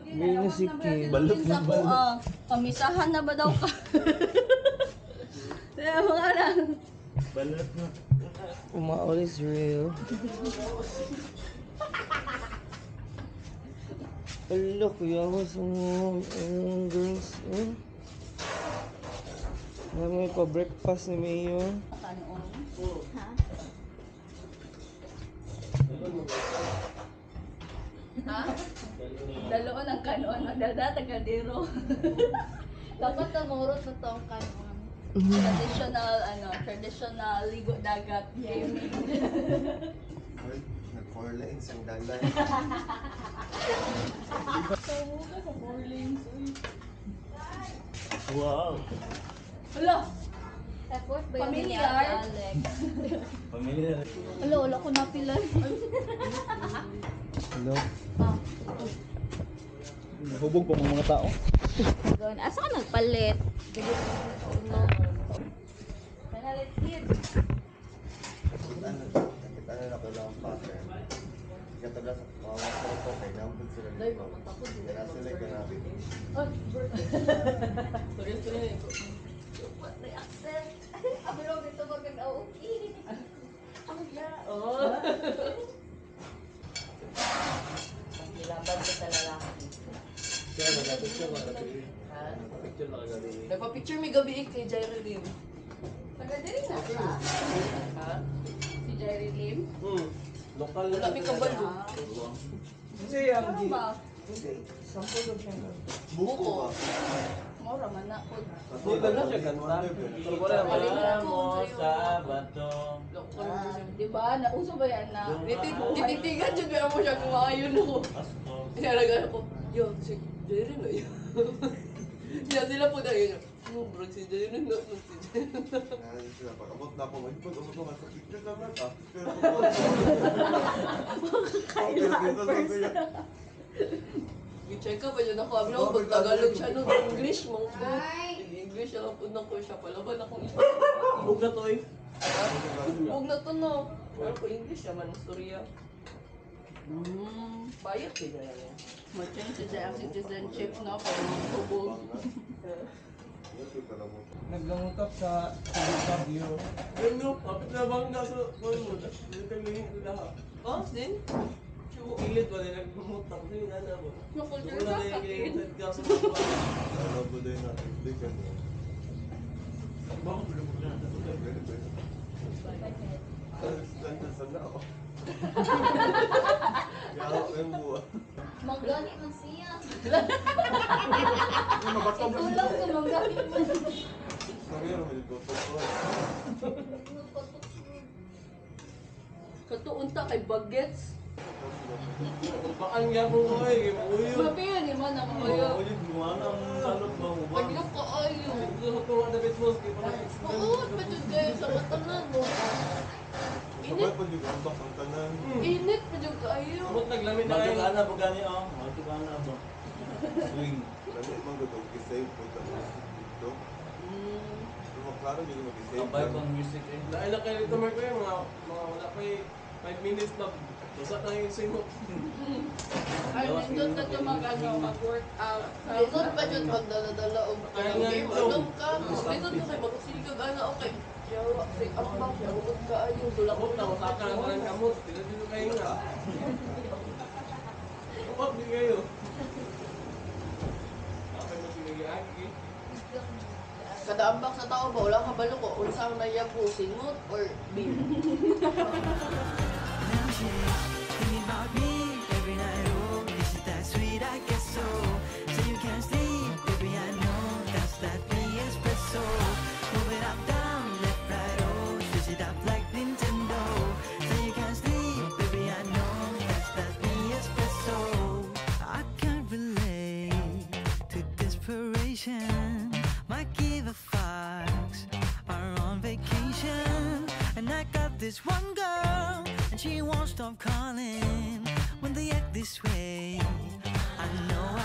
May na si Kim. Balot na balot. Ah, pamisahan na ba daw ka? Kaya mga anak. Balot na. Umaol is real. Ala, kuya ko sa mga girls. Eh. May pa-breakfast ni Mayor. Kanoon? Ha? Ha? Daloon ang kanoon. Magdada, tagadiro. Dapat namurot na to ang kanon. Traditional, ano, traditional ligo dagat gaming. Ay, nag-four lanes ang dalan. So, sa four lanes, uy. Wow. Hala! Tapos ba yun ni Familiar? Ate Alex? Pamilya. Wala, wala ko napilan. Hello. Ah, Hubog pa mga tao. gawin. Asa ka nagpalit? Tara, let's eat. Nakita na ako lang ang pattern. Katala sa mga photo kay nambod sila dito. Kaya sila grabe. Sorry, sorry. What the accent? Abro dito magkag-okay. Oh. Pangilaban ko sa lalaki. Kaya nagpa-picture na gabi. Nagpa-picture na gabi. Nagpa-picture may gabi eh kay Jairo Lim. Taga diri na siya. Ha? Si Jerry Lim. Lokal Wala may kabalo. Kasi ang Ano ba? Hindi, sample lang siya. Buko ba? Mora man na po. Buko na siya kanta. Wala mo sa bato. Di ba? Nauso ba yan na? Tititigan dyan kaya mo siya kung maayon ako. Asto. Inalagaan ako, yo, si Jairo na yun. Siya sila po na yun. Oh, bro, si Jairo na, si Jairo na. Nandun sila. Pag abot na ako, mag-abot abot na sa picture na lang. Ah, picture na ako. I-check up pa dyan ako. Abi ako, pag Tagalog siya, no, English mo ko. English, alam po na ko siya. Palaban akong isa. Hubog na to eh. Huwag na to, no. Pero ko English siya man, storya. Bayot eh, na yan. Ma-change siya ang citizenship, no? Pag magtubog. Naglangutok sa Baguio. Yun no, kapit na bang nasa phone mo, tapos nagtaglayin ko lahat. Oh, sin? Pilit ba nila nagmumutang sa'yo, nana mo? Na-culture Wala shock na ka, yung Kin. sa kaso sa Nalabuloy na. Hindi ka niya. Bakit lubog na? Pwede, pwede. Saan na ako? Kaya ako yung buwa. Mangganit man siya. Ikulang ko mangganit man. Sorry, ano, may gutom ko. Katuunta kay bagets. Baan nga po ko eh, uyo. Mapiyo ni mo na Uyo, makuyo. uyo, gumawa ng salot ba mo ba? Pagilok ko ayo. Gusto ko na bit mo, Oo, pa dyan kayo sa matanan mo. Sabay pa yung ambak ang tanan. Init pa dyan kayo. Abot naglamit na Magtuka kayo. na po gani oh. Magtuka na ba? Swing. Lami man gud og gisave po sa music dito. Pero maklaro yun mag-save. Abay kong music eh. Dahil na kayo dito Marco eh, mga wala pa eh. 5 minutes na. Basta tayo yung swing mo. Ay, nindot na ito mag, ano, mag-workout. Lisod pa dyan magdala-dala og Kaya nga game. ito. Alam ka, lisod ka kay magsiligag ana okay. Yawa, say ambak, yawa ka ayo, dula ko Abot na, usaka na parang kamot. Dito dito kayo nga. Abot di kayo. Kapag mo sinigilagi. Kada ambak sa tao ba wala ka balo ko unsa ang nayabo, singot or beer. Now she's thinking about me every night. Oh, is it that sweet? I guess so. So you can't sleep, baby. I know that's that espresso. Move it up, down, left, right. Oh, switch it up like Nintendo. So you can't sleep, baby. I know that's that espresso. I can't relate to desperation. My give a fucks are on vacation. And I got this one girl, and she won't stop calling when they act this way. I know.